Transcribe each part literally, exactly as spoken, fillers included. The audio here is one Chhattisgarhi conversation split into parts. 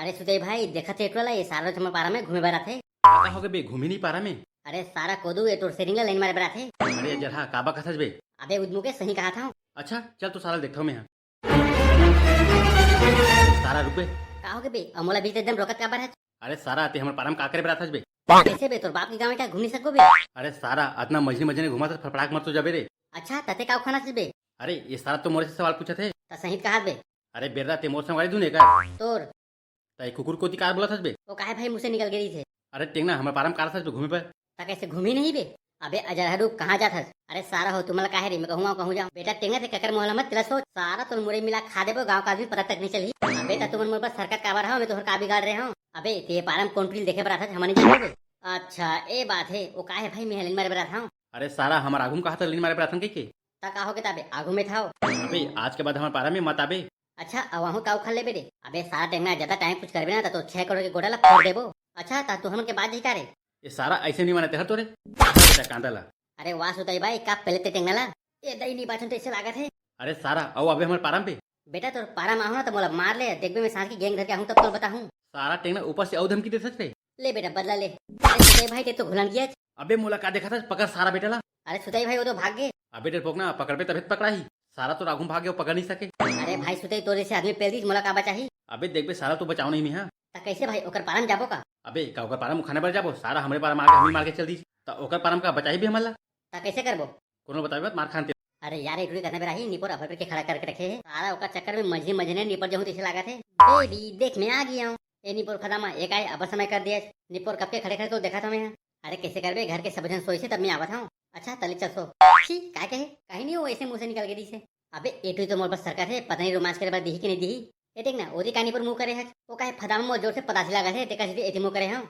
अरे सुतई भाई, देखत हे एटुआ ला, ये सारा रोज हमर पारा में घूमे बर आथे। का होगे बे, घूमी नहीं पारा में? अरे सारा कोदू, ये तोर सेरिंग ला लाइन मारे बर आथे। अरे जरहा, काबा कथस बे? अबे उदमू के सही कहा था। अच्छा, चल तो सारा देखता हूँ मैं यहाँ। सारा रुक बे। का होगे बे, अमोला बीच एकदम रोकत काबर है? अरे सारा, ते हमर पारा में का करे बर आथस बे? कैसे बे, तोर बाप के गाँव में का घूम नहीं सको बे? अरे सारा, अतना मजनी मजनी घुमा था, फड़फड़ाक मत तो जाबे रे। अच्छा, तते का उखाना बे? अरे ये सारा तो मोरे से सवाल पूछत हे। त सही कहा बे। अरे बेर्रा, ते मोर संगवारी दुने का? तोर। त ये कुकुर कोती कार बोलत हस बे? वो काहे भाई मुँह से निकल गई थे? अरे टेंगना, हमर पारा में कार थस बे घूमे पर। त कैसे घूमी नहीं बे? अबे अजरहरू, कहाँ जात हस? अरे सारा हो, तुमला काहे रे, मैं कहूँ आऊँ, कहूँ जाऊँ। बेटा टेंगना, ते ककर मोहला मत तेला सोच, सारा तोर मुरई मिला खा देबो, गाँव का आदमी पता तक नहीं चलही। अबे त तुमन मोर पर सरकत काबर हव, मैं तोहर का बिगाड़ रहे हूँ? अबे ते पारा में कौन पील देखे बर आथस, हमन नहीं जानबो बे। अच्छा, ए बात हे, वो काहे भाई, मैं लाइन मारे बर आथव। अरे सारा, हमर आगू में कहा था लाइन मारे बर आथन कहिके? त का होगे ताबे, आगू में थाव। अबे आज के बाद हमर पारा में मत आबे। अच्छा, अब आहू का उखाड़ लेबे रे? अबे सारा टेंगना, ज्यादा टाइम कुछ करबे ना त तो छह करोड़ के गोटा ला फोड़ देबो। अच्छा, त तू हमन के बात जही का रे? ये सारा ऐसे नहीं मानते हर तोरे। बेटा कांदा ला। अरे वाह सुताई भाई, का पहले ते टेंगना ला? ये दही नहीं बाचन तो ऐसे लागत है। अरे सारा, आओ अबे हमर पारा में बे। बेटा तोर पारा में आहू ना त मोला मार ले, देखबे मैं सांझ के गैंग धर के आहूँ तब तोला बताहूँ। सारा टेंगना ऊपर से अउ धमकी दे सच रे। ले बेटा बदला ले। अरे सुताई भाई, ते तो घुलन गया। अबे मोला का देखत हस, पकड़ सारा बेटा ला। अरे सुताई भाई, वो तो भाग गे। अबे डरपोकना, पकड़बे तभे त पकड़ाही। सारा तो आगू में भाग गे, वो पकड़ नहीं सके। अरे भाई सुताई, तोरे से आदमी पेल दीस, मोला का बचाही? अबे देख बे सारा, तू बचाव नहीं मिहा। त कैसे भाई, ओकर पारा में जाबो का? अबे का ओकर पारा में उखाने बर जाबो? सारा हमरे पारा में आके हमी मार के चल दीस, त ओकर पारा में का बचाही बे हमन ला? त कैसे करबो? कोनो बताबे मत, मार खान ते। अरे यार, एक रुई करना बेरा ही निपोर अफर करके खड़ा करके रखे है। सारा ओकर चक्कर में मझी मझी ने निपोर जहूँ तैसे लागत है। बेबी देख, मैं आ गया हूँ। ए निपोर फदामा, एक आए अबर समय कर दिया। निपोर कब के खड़े खड़े तो देखा था मैं। अरे कैसे करबे, घर के सब जन सोई से तब मैं आवत हूँ। अच्छा तले चल सो। छी, का कहे? कहीं नहीं, वो ऐसे मुँह से निकल के दी से। अबे एटू तो मोर बस सरकत है, पता नहीं रोमांस करे बर दिही कि नहीं दिही। ए देख ना, ओदे कानी पर मुँह करे है, वो काहे फदामा मोर जोर से पतासी लागत है, तेकर सेती एती मुँह करे हूँ।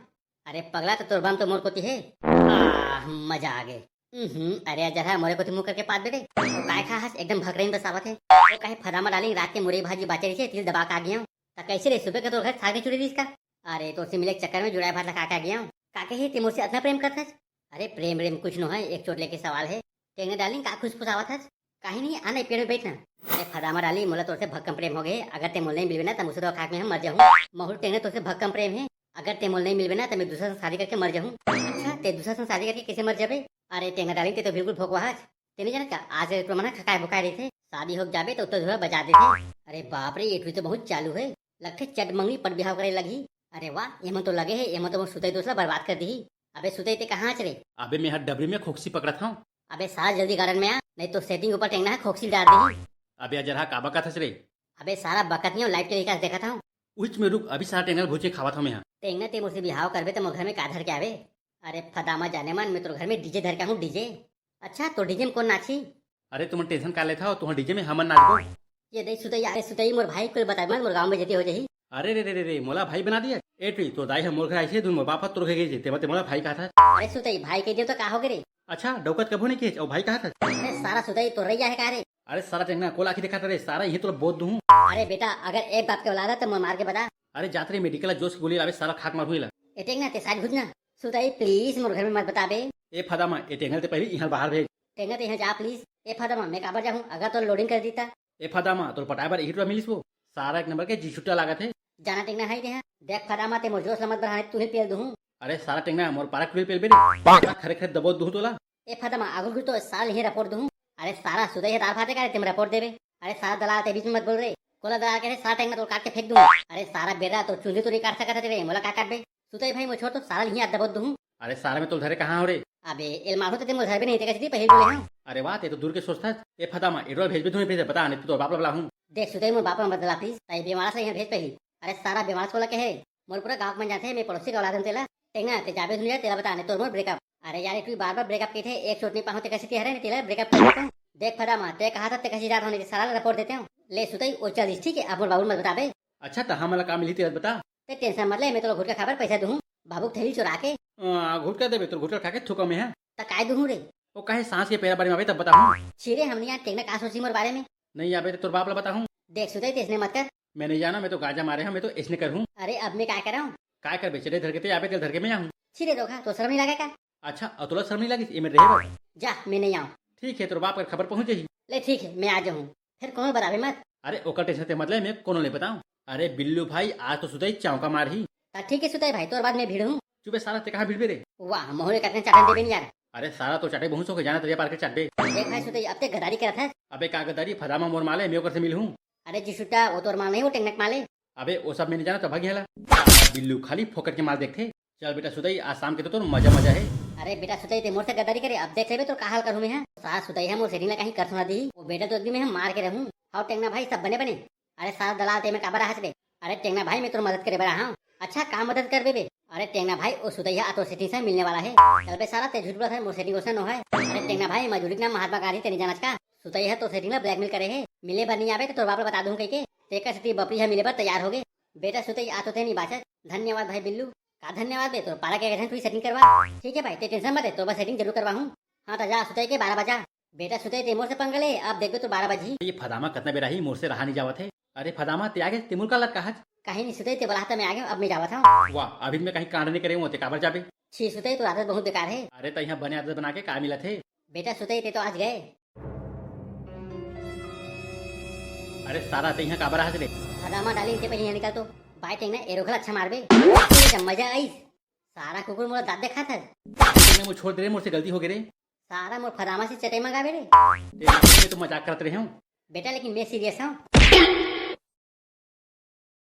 अरे पगला, तो तोर बम तो मोर कोती है। आह, मजा आ गए। हम्म, अरे अजरहा, मोरे कोती मुँह करके पात बेटे। तो काय खा हस, एकदम भकरइन बसावत है। वो काहे फदामा डालिंग, रात के मुरई भाजी बाचे रही, तिल दबा के आ गया हूँ। त कैसे रे, सुबह के तोर घर साग नहीं चुरे रहीस का? अरे तोर से मिले के चक्कर में जुड़ाए भात ला खा के आ गया हूँ। का कहे, ते मोर से अतना प्रेम करत हस? अरे प्रेम रेम कुछ नो है, एक चोट लेके सवाल है। टेंगना डालिंग, का खुसफुसावत हस? काहे नहीं, आ नहीं पेड़ में बैठ ना। अरे फदामा डाली, मोला तोर से भक्कम प्रेम हो गए। अगर ते मोल नहीं मिलबे ना, त मुसुदा खा के हम मर जाहूँ। महूर टेंगना, तोर से भक्कम प्रेम है। अगर ते मोल नहीं मिलबे ना, त मैं दूसरा से शादी करके मर जाहूँ। अच्छा, ते दूसरा से शादी करके कैसे मर जाबे? अरे टेंगना डालिंग, ते तो बिल्कुल भोकवा हस। ते नहीं जानत का, आज के तुमन खकाए भुकाए रहिथे, शादी हो जाबे तो उत्तर धुरा बजा देथे। अरे बाप रे, ये ठुरी तो बहुत चालू है। लगथे चट मंगनी पट बिहाव करे लगही। अरे वाह, एमन तो लगे है, एमन तो मोर सुतई दोस्त ला बर्बाद कर दिही। अबे सुतई, ते कहाँ हच रे? अबे मैं हर डबरी में खोकसी पकड़त हूँ। अबे सारा जल्दी गार्डन में आ, नहीं तो सेटिंग ऊपर टेंगना है, खोकसी डाल दिही। अबे अजरहा, का बकत हस रे? अबे सारा बकत नहीं हूँ, लाइट के लेकर देखत हूँ। उहिच में रुक, अभी सारा टेंगना भूज के खावत हूँ मैं यहाँ। टेंगना, ते मोर से बिहाव करबे तो मोर घर में का धर के आवे? अरे फदामा जाने मन, मैं तोर घर में डीजे धर के आहूँ, डीजे। अच्छा, तो डीजे में कौन नाची? अरे तुमन टेंशन का लेथा हो, तुहर डीजे में हमन नाचबो। ये दे सुतई, अरे सुतई, मोर भाई कुल बताबे मत, मोर गाँव में बेइज्जती हो जाही। अरे रे रे रे रे, मोला भाई बना दिया। ए टुई, तोर दाई ह मोर घर आइसे, धुन मोर बाप ह तोर घर गइसे, तेमा ते मोला भाई कहत हस। अरे सुतई, भाई कह दियो तो का हो गे रे? अच्छा, डौकत कभू नहीं केहेच, अउ भाई कहत हस। अरे सारा सुतई, तोर रैया है का रे? अरे सारा टेंगना, कोला आँखी देखत रे, सारा इही तोला बोत दूहूँ। अरे बेटा, अगर एक बाप के औलाद है तो मोर मार के बता। अरे जात रे, मेडिकल ला जोश के गोली लावे, सारा खाक मारहूँ एला। ए टेंगना, ते साइड घुच ना। सुतई, प्लीज मोर घर में मत बताबे। ए फदामा, ए टेंगना ते पहली इहाँ बाहर भेज। टेंगना, ते इहाँ जा प्लीज। ए फदामा, मैं काबर जाहूँ, अगर तोर लोडिंग कर दीता। ए फदामा, तोर पटाए बर इही टुरा मिलिस वो। सारा एक नंबर के जी छुट्टा लागत है। जाना टेंगना है तेहा। देख फदामा, ते मोर जोश ला मत बढ़ाने, तू ही पेल दूहूँ। अरे सारा टेंगना, मोर पारा कुल पेल बे रे। सारा खरे खरे दबोत दूहूँ तोला। ए फदामा, आगू घुस तो सारा लिहे रपोट दूहूँ। अरे सारा सुतई है दाल भाते का रे, तेम रपोट देबे। अरे सारा दलाल, ते बीच में मत बोल रे। कोला दलाल कहे सारा टेंगना तोर काट के फेंक दूँ। अरे सारा बेर्रा, तोर चुंदी तो नहीं काट सकत हस रे, मोला का काटबे? सुतई भाई, मोर छोड़ तो सारा लिहे दबोत दूहूँ। अरे सारा, मैं तोल धरे कहाँ हो रे? अबे एल मारहूँ तो ते मोर धरबे नहीं, ते कसी पहले बोले हूँ। अरे वाह, ते तो दूर के सोचथस। ए फदामा, एटुआ भेजबे धुन भेज, बता नहीं तो तोर बाप ला बलाहूँ। देख सुतई, मोर बाप ला मत बला प्लीज, ताई बेमार से यहाँ भेज पही। अरे सारा, बेमार से कोला कहे, मोर पूरा गाँव के मन जानथे, मैं पड़ोसी के औलाद हूँ तेला। टेंगना, ते जाबे धुन जा, तेला बता नहीं तोर मोर ब्रेकअप। अरे यार, एटुई बार बार ब्रेकअप कहिथे, एक चोट नहीं पाहूँ ते कसी ते हरे नहीं तेला ब्रेकअप कर देता हूँ। देख फदामा, ते कहा था ते कसी जात होने सारा ला रपोट देते हूँ। ले सुतई, ओ चल दिस, ठीक है, अब मोर बाबू ला मत बताबे। अच्छा, त हमला का मिलही तेला बता। ते टेंशन मत ले, मैं तोला घुटका खाबर पैसा दूहूँ, बाबू के थैली चुरा के। आ, घुटका देबे, तोर घुटका खा के थूकँव मैं ह। त काय दूहूँ रे? ओ काहे सांस के पैरा बारे में आबे तब बताहूँ। छी रे, हमनी यहाँ टेंगना का सोची मोर बारे में। नहीं आबे त तोर बाप ला बताहूँ। देख सुतई, ते इसने मत कर। मैं नहीं जाना, मैं तो गाजा मारे हूँ, मैं तो इसने करहूँ। अरे अब मैं काय करँव? काय करबे, चटई धर के ते आबे, तेल धर के मैं आहूँ। छी रे दोखा, तो शर्म नहीं लगे का? अच्छा, अउ तोला शर्म नहीं लगिस एमे रहे बर? जा, मैं नहीं आँव। ठीक है, तोर बाप कर खबर पहुँच जाही। ले ठीक है, मैं आ जाहूँ। फिर कोनो बताबे मत। अरे ओकर टेंशन ते मत ले, मैं कोनो नहीं बताँव। अरे बिल्लू भाई, आज तो सुतई चौका मारही। त ठीक है सुतई भाई, तोर बाद में भिड़हूं। चुपे सारा, ते कहाँ भिड़बे रे? वाह, मोहरे कतने चाटन देबे नी यार। अरे सारा, तो चाटे बहुत सो के जाना तरिया पार के चाटबे। देख भाई सुतई, अब ते गदारी करत है। अबे का गदारी, फदामा मोर माले, मैं ओकर से मिलहूं। अरे जी सुटा, वो तोर माल नहीं, वो टेंगनक माले। अबे वो सब मैं नहीं जाना, तो भाग यहाँ ला। बिल्लू खाली फोकट के माल देखथे। चल बेटा सुतई, आज शाम के तो तोर मजा मजा है। अरे बेटा सुतई, ते मोर से गद्दारी करे, अब देख लेबे तोर का हाल करहूं मैं, हां? सारा सुतई है, मोर सेटिंग ला कहीं कर सुना दी। वो बेटा तो एक दिन मैं मार के रहूं। हाव टेंगना भाई, सब बने बने। अरे सारा दलाल, ते में काबर आहच बे? अरे टेंगना भाई, मैं तोर मदद करे बर आहां। अच्छा, का मदद करबे बे? अरे टेंगना भाई, वो सुतई है, आ तोर सेटिंग से मिलने वाला है। चल बे सारा, ते झूठ बोलत है, मोर सेटिंग ओसन नो है। अरे टेंगना भाई, मजूरी के नाम महात्मा गांधी ते नहीं जानच का? सुतई है, तोर सेटिंग ला ब्लैकमेल करे है। मिले बर नहीं आबे तो तोर बाप ला बता दूं कहिके। तेकर सेती बपरी है मिले बर तैयार हो गए। बेटा सुतई, आ तो ते नहीं बाचत। धन्यवाद भाई बिल्लू। का धन्यवाद बे, तोर पारा के गठन तू ही सेटिंग करवा। ठीक है भाई, ते टेंशन मत ले, तोर बर सेटिंग जरूर करवाहूं। हां त जा सुतई के बारह बजा। बेटा सुतई, ते मोर से पंगा ले, अब देखबे तोर बारह बजी। ये फदामा कतना बेरा ही मोर से रहा नहीं जावत है। अरे फदामा, ते आगे, ते मोर का लटका हच? कहीं नहीं सुतई, ते बोला त मैं आगे, अब मैं जावत हूं। वाह, अभी मैं कहीं कांड नहीं करे हूं, ते काबर जाबे? छी सुतई, तोर आदत बहुत बेकार है। अरे त यहाँ बने आदत बना के का मिलत है? बेटा सुतई, ते तो आज गए। अरे सारा, ते यहाँ काबर आहच रे? फदामा डाली, ते पहले यहाँ निकल तो। बाय टेंगना, एरोखल अच्छा मारबे। मजा आइस। सारा कुकुर मोला दांत देखात है। मैं वो छोड़ दे रे, मोर से गलती हो गई रे। सारा मोर फदामा से चटई मंगावे रे। ते मैं तो मजाक करत रहे हूँ। बेटा लेकिन मैं सीरियस हूँ।